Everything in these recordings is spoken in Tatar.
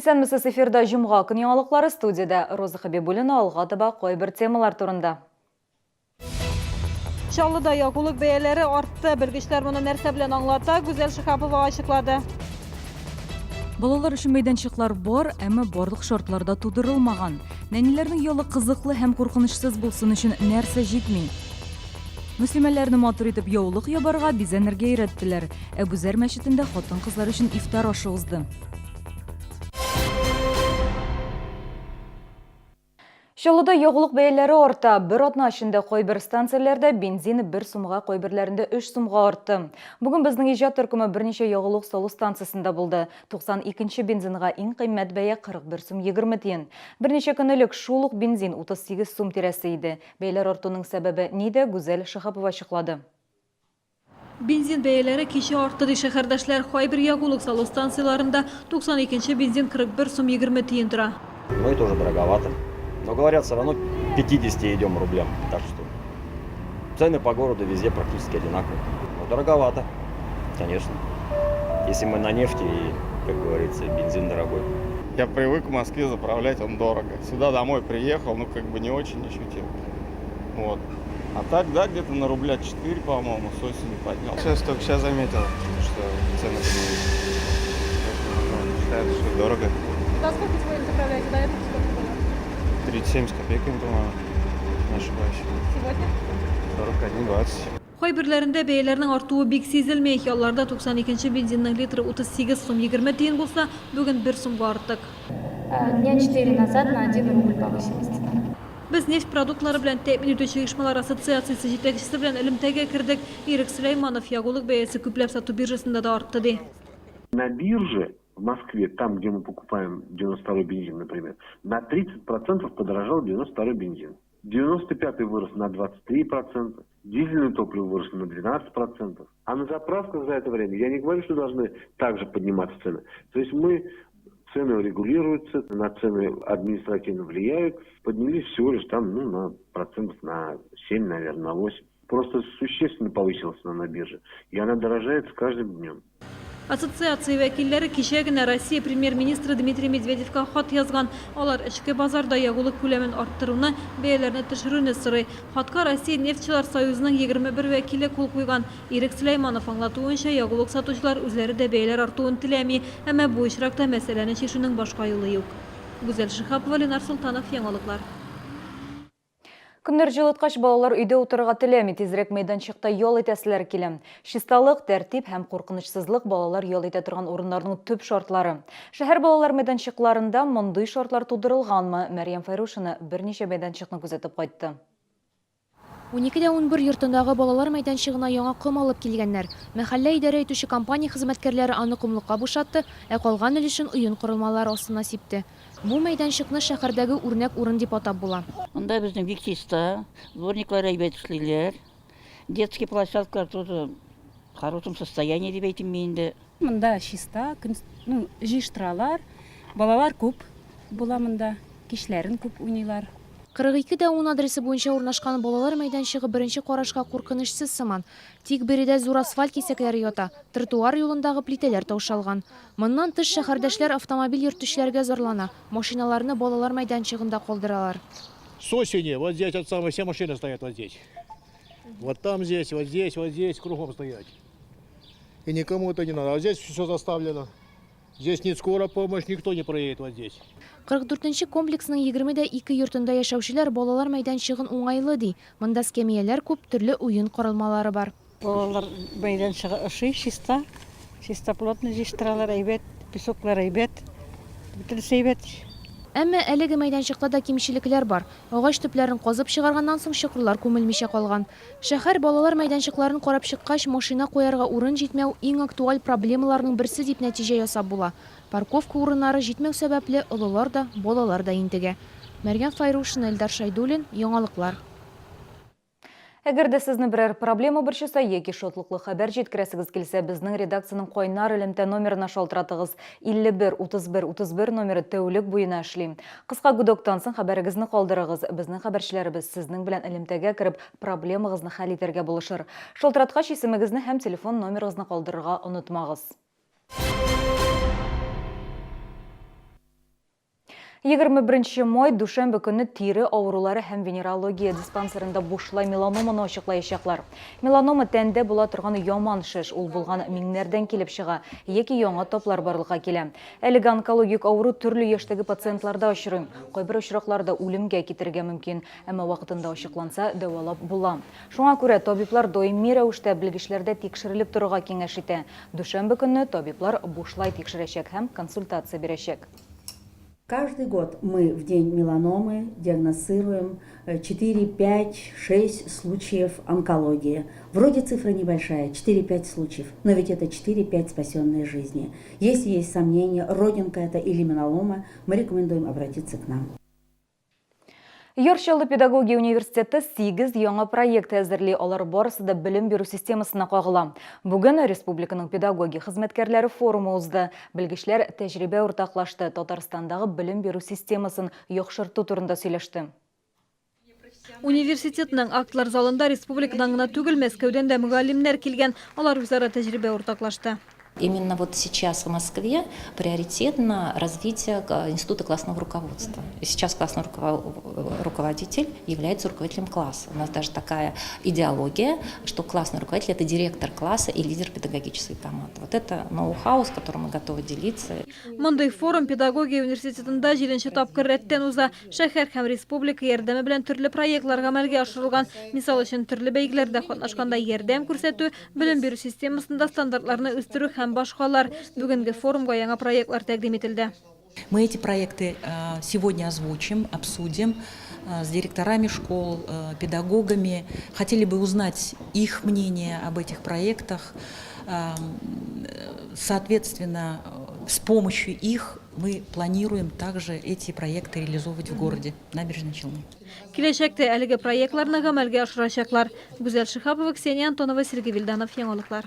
Исәнмесез, эфирда җомга көн яңалыклары, студиядә Роза Хәбибуллина. Алга таба кайбер темалар турында. Чаллыда ягулык бәяләре артты. Белгечләр моны нәрсә белән аңлата, Гүзәл Шиһапова ачыклады. Балалар өчен мәйданчыклар бар, әмма барлык шартлар да тудырылмаган. Нәниләрнең ялы кызыклы һәм куркынычсыз булсын өчен нәрсә җитми? Мөслимәләрне матур итеп яулык ябарга, бизәнергә өйрәттеләр. Әбүзәр мәчетендә хатын-кызлар өчен ифтар ашы узды. Чаллыда ягулык бәяләре арта. Бер атна эчендә кайбер станцияләрдә бензин бер сумга, кайберләрендә өч сумга артты. Бүген безнең иҗат төркеме берничә ягулык салу станциясендә булды. 92 нче бензинга иң кыйммәт бәя 41 сум 20 тиен. Берничә көн элек шул ук бензин 38 сум тирәсе иде. Бәяләр артуның сәбәбе нидә, Гүзәл Шиһапова ачыклады. Бензин бәяләре кичә артты, ди шәһәрдәшләр. Кайбер ягулык салу станцияләрендә 92 нче бензин 41 сум 20 тиен тора. Ну это уже дороговато. Но говорят, все равно 50 идем рублям. Так что цены по городу везде практически одинаковые. Но дороговато, конечно. Если мы на нефти и, как говорится, бензин дорогой. Я привык в Москве заправлять, он дорого. Сюда домой приехал, ну как бы не очень ощутил. Вот. А так, да, где-то на рубля 4, по-моему, с осени поднял. Сейчас только сейчас заметил, что цены поднялись. Ну, считаю, что дорого. За сколько сегодня заправляете? До этого сколько было? 37 с копейками, по-моему, не ошибаюсь. Сегодня? 41,20. Кайберләрендә бәяләрнең артуы бик сизелми. Ялларда 92 нче бензинның литры 38 сум 20 тиен булса, бүген бер сумга арттык. Дня четыре назад на один рубль повысилась цена. Без нефть продуктлары белән тәэмин итүче оешмалар ассоциациясе җитәкчесе белән элемтәгә кердек. Ирек Сөләйманов, ягулык бәясе күпләп сату биржасында да артты, ди. На бирже в Москве, там, где мы покупаем 92 бензин, например, на 30% подорожал 92 бензин. 95 вырос на 23%, дизельное топливо выросло на 12%. А на заправках за это время, я не говорю, что должны также подниматься цены. То есть мы цены регулируются, на цены административно влияют. Поднялись всего лишь там, ну, на процентов на 7, наверное, на 8. Просто существенно повысилась цена на бирже. И она дорожает с каждым днем. Ассоциация вәкилләре кичә генә Россия Премьер-министры Дмитрий Медведевка хат язган. Алар эчке базарда ягулык күләмен арттыруны, бәяләрне төшерүне сорый. Хатка Россия Нефтьчеләр союзының 21 вәкиле кул куйган. Ирек Сөләйманов аңлатуынча, ягулык сатучылар үзләре дә бәяләр артуын теләми. Әмма бу очракта мәсьәләне чишүнең башка юлы юк. Гүзәл Шиһапова, Ленар Солтанов, Яңалыклар. Көннәр җылыткач, балалар өйдә утырырга теләми, тизрәк мәйданчыкта ял итәселәре килә. Чисталык, тәртип һәм куркынычсызлык балалар ял итә торган урыннарның төп шартлары. Шәһәр балалар мәйданчыкларында мондый шартлар тудырылганмы? Мәрьям Фәйрушина берничә мәйданчыкны күзәтеп кайтты. Унике дә 11 йортындагы балалар мәйданчыгына яңа ком алып килгәннәр. Мәхәллә идарә итүче компания хезмәткәрләре аны комлыкка бушатты, ә калган өлешен уен корылмалары астына сипте. Бу мәйданчыкны шәһәрдәге үрнәк урын дип атап була. Монда безнең бик чиста, дворниклар әйбәт эшлиләр. Детский площадкалар тоже в хорошем состоянии дип әйтим мин инде. Монда чиста, көн, ну, җыештыралар. Балалар күп була монда, кичләрен күп уйныйлар. 42 дә 10 адресы буенча урнашкан балалар мәйданчыгы беренче карашка куркынычсыз сыман. Тик биредә зур асфальт кисәкләре ята, тротуар юлындагы плитәләр таушалган. Моннан тыш, шәһәрдәшләр автомобиль йөртүчеләргә зарлана, машиналарны балалар мәйданчыгында калдыралар. С осени вот здесь вот самое все машины стоят вот здесь. Вот там здесь, вот здесь, вот здесь, кругом стоять. И никому это не надо. А здесь все заставлено. Здесь ни скорая помощь, никто не проедет вот здесь. 44 нче комплексның 20 дә 2 йортында яшәүчеләр балалар мәйданчыгын уңайлы ди. Монда эскәмияләр күп, төрле уен корылмалары бар. Балалар мәйданчыгы ошый, чиста, чистоплотно җыештыралар, әйбәт, песоклар әйбәт, бөтенесе әйбәт. Әмма әлеге мәйданчыкта да кимчелекләр бар. Агач төпләрен казып чыгарганнан соң чокырлар күмелмичә калган. Шәһәр балалар мәйданчыкларын карап чыккач, машина куярга урын җитмәү иң актуаль проблемаларның берсе дип нәтиҗә ясап була. Парковка урыннары җитмәү сәбәпле, олылар да, балалар да интегә. Мәрьям Файрушина, Эльдар Шәйдуллин, Яңалыклар. Әгәр дә сезне берәр проблема борчыса яки шатлыклы хәбәр җиткерәсегез килсә, безнең редакциянең кайнар элемтә номерына шалтыратыгыз. 51 31 31 номеры тәүлек буена эшли. Кыска гудоктан соң хәбәрегезне калдырыгыз. Безнең хәбәрчеләребез сезнең белән элемтәгә кереп, проблемагызны хәл итәргә булышыр. Шалтыраткач, исемегезне һәм телефон номерыгызны калдырырга онытмагыз. 21 май дүшәмбе көнне тире авырулары һәм венерология диспансерында бушлай меланоманы ачыклаячаклар. Меланома тәндә була торган яман шеш, ул булган миңнәрдән килеп чыга яки яңа таплар барлыкка килә. Әлеге онкологик авыру төрле яшьтәге пациентларда очрый. Кайбер очракларда үлемгә китерергә мөмкин, әмма вакытында ачыкланса, дәвалап була. Шуңа күрә табиблар даими рәвештә белгечләрдә тикшерелеп торырга киңәш итә. Дүшәмбе көнне табиблар бушлай тикшерәчәк һәм консультация бирәчәк. Каждый год мы в день меланомы диагностируем 4, 5, 6 случаев онкологии. Вроде цифра небольшая, 4-5 случаев, но ведь это 4-5 спасенные жизни. Если есть сомнения, родинка это или меланома, мы рекомендуем обратиться к нам. Яр Чаллы педагогия университеты 8 яңа проект әзерли. Алар барысы да белем бирү системасына кагыла. Бүген республиканың педагогия хезмәткәрләре форумы узды. Белгечләр тәҗрибә уртаклашты, Татарстандагы белем бирү системасын яхшырту турында сөйләште. Университетның актлар залында республикадан гына түгел, Мәскәүдән дә мөгаллимнәр килгән. Алар үзара тәҗрибә уртаклашты. Именно вот сейчас в Москве приоритет на развитие э, института классного руководства. И сейчас классный руководитель является руководителем класса. У нас даже такая идеология, что классный руководитель – это директор класса и лидер педагогической команды. Вот это ноу-хау, с которым мы готовы делиться. Мондый форум педагогия университетында җиденче тапкыр рәттән уза. Шәһәр һәм республика ярдәме белән төрле проектлар гамәлгә ашырылган. Мисал өчен, төрле бәйгеләрдә катнашканда ярдәм күрсәтү, Белем бирү системасында стандартларны үстерү һәм башкалар. Бүгенге форумга яңа проектлар тәкъдим ителде. Мы эти проекты сегодня озвучим, обсудим с директорами школ, педагогами. Хотели бы узнать их мнение об этих проектах. Соответственно, с помощью их мы планируем также эти проекты реализовывать в городе Набережные Челны. Киләчәктә әлеге проектларны гамәлгә ашырачаклар. Гүзәл Шиһапова, Ксения Антонова, Сергей Вильданов, Яңалыклар.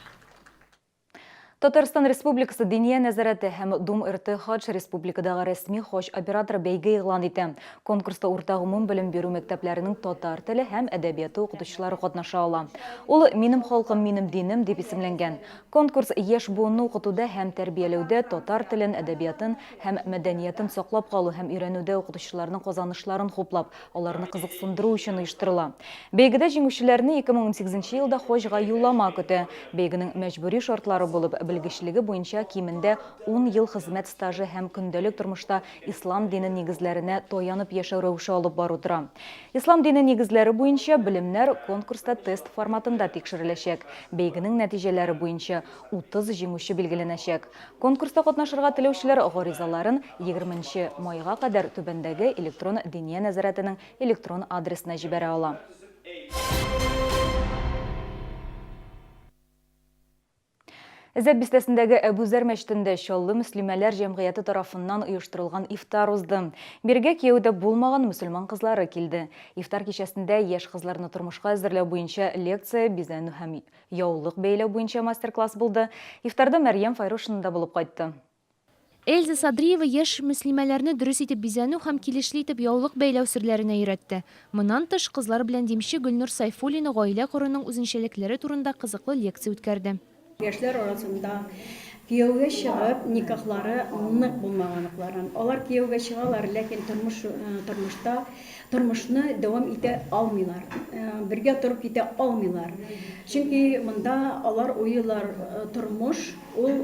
Татарстан Республикасы Диния нәзарәте һәм Дум РТ Хадж республикадагы рәсми хаҗ операторы бәйге игълан итә. Конкурста урта гомум белем бирү мәктәпләренең татар теле һәм әдәбияты укытучылары катнаша ала. Ул Минем халкым, минем динем дип исемләнгән. Конкурс яшь буынны укытуда һәм тәрбияләүдә татар телен, әдәбиятын һәм мәдәниятен саклап калу һәм өйрәнүдә укытучыларның казанышларын хуплап, аларны кызыксындыру өчен оештырыла. Бәйгедә җиңүчеләрне 2018 нче елда хаҗга юллама көтә. Бәйгенең мәҗбүри шартлары булып, белгечлеге буенча кимендә ун ел хезмәт стажы һәм көндәлек тормышта ислам дине нигезләренә таянып яшәү рәвеше алып бару тора. Ислам дине нигезләре буенча белемнәр конкурста тест форматында тикшереләчәк. Бәйгенең нәтиҗәләре буенча 30 җиңүче билгеләнәчәк. Конкурста катнашырга теләүчеләр гаризаларын 20 нче майга кадәр түбәндәге электрон Диния нәзарәтенең электрон адресына җибәрә ала. Әзәп бистәсендәге Әбүзәр мәчетендә Чаллы мөслимәләр җәмгыяте тарафыннан оештырылган ифтар узды. Бирегә кияүдә булмаган мөселман кызлары килде. Ифтар кичәсендә яшь кызларны тормышка әзерләү буенча лекция, бизәнү һәм Яулык бәйләү буенча мастер-класс булды. Ифтарда Мәрьям Файрушина да булып кайтты. Эльза Садриева яшь мөслимәләрне дөрес итеп бизәнү һәм килешле итеп яулык бәйләү серләренә өйрәтте. Моннан тыш, кызлар белән димче Гөлнур Сайфуллина гаилә коруның үзенчәлекләре турында кызыклы лекция үткәрде. Яшьләр арасында кияүгә чыгып, никахлары нык булмаганлыкларын, алар кияүгә чыгалар, ләкин тормыш тормышта тормышны дәвам итә алмыйлар, бергә торып китә алмыйлар. Чөнки монда алар уйлыйлар, тормыш ул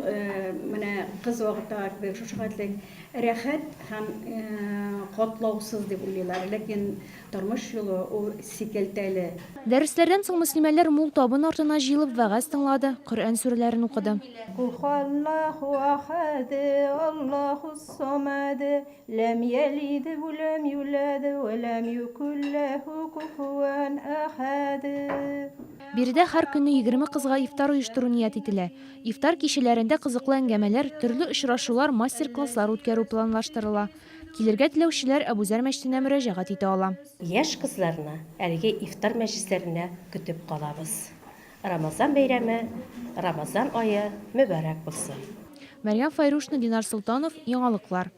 менә кыз вакыттагы кебек шушы хәтле рәхәт һәм катлаусыз дип уйлыйлар. Ләкин тормыш юлы ул сикәлтәле. Дәресләрдән соң мөслимәләр мул табын артына җыелып вәгазь тыңлады, Коръән сүрәләрен укыды. Кулхуаллаху ахад, Аллахус-самад, Ләм йәлид вә ләм юләд вә ләм юкүл ләһү куфүән әхәд. Биредә һәр көнне 20 кызга ифтар оештыру ният ителә. Ифтар кичәләрендә кызыклы әңгәмәләр, төрле очрашулар, мастер-класслар үткәрү планлаштырыла. Килергә теләүчеләр Әбүзәр мәчетенә мөрәҗәгать итә ала. Яшь кызларны әлеге ифтар мәҗлесләренә көтеп калабыз. Рамазан бәйрәме, Рамазан ае мөбарәк булсын! Мәрьям Файрушина, Динар Солтанов, Яңалыклар.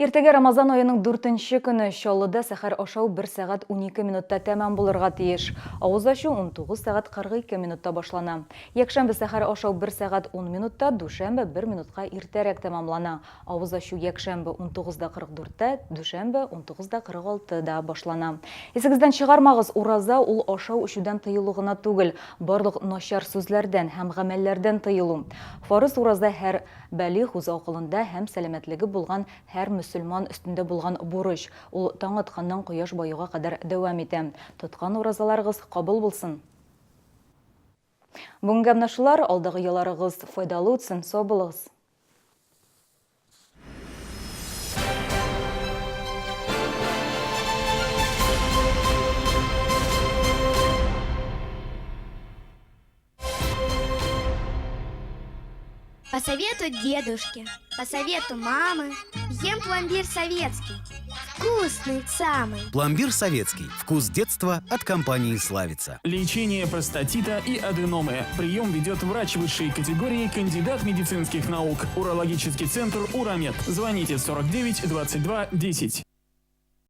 Иртәгә Рамазан аеның дүртенче көне Чаллыда сәхәр ашау бер сәгать 12 минутта тәмам булырга тиеш. Авыз ачу 19 сәгать 42 минутта башлана. Якшәмбе сәхәр ашау бер сәгать 10 минутта, дүшәмбе бер минутка иртәрәк тәмамлана. Авыз ачу якшәмбе 19 да 44 тә, дүшәмбе 19 да 46 да башлана. Исегездән чыгармагыз, ураза ул ашау-эчүдән тыелу гына түгел, барлык начар сүзләрдән һәм гамәлләрдән тыелу. Фарыз ураза һәр Балигъ үз акылында һәм сәламәтлеге булган һәр мөселман өстендә булган бурыч, ул таң атканнан кояш баюга кадәр дәвам итә. Тоткан уразаларыгыз кабул булсын! Бүгенгә менә шулар, алдагы ялларыгыз файдалы үтсен, сау булыгыз! По совету дедушки, по совету мамы, ем пломбир советский. Вкусный самый. Пломбир советский. Вкус детства от компании «Славица». Лечение простатита и аденомы. Прием ведет врач высшей категории, кандидат медицинских наук. Урологический центр «Урамед». Звоните 49 22 10.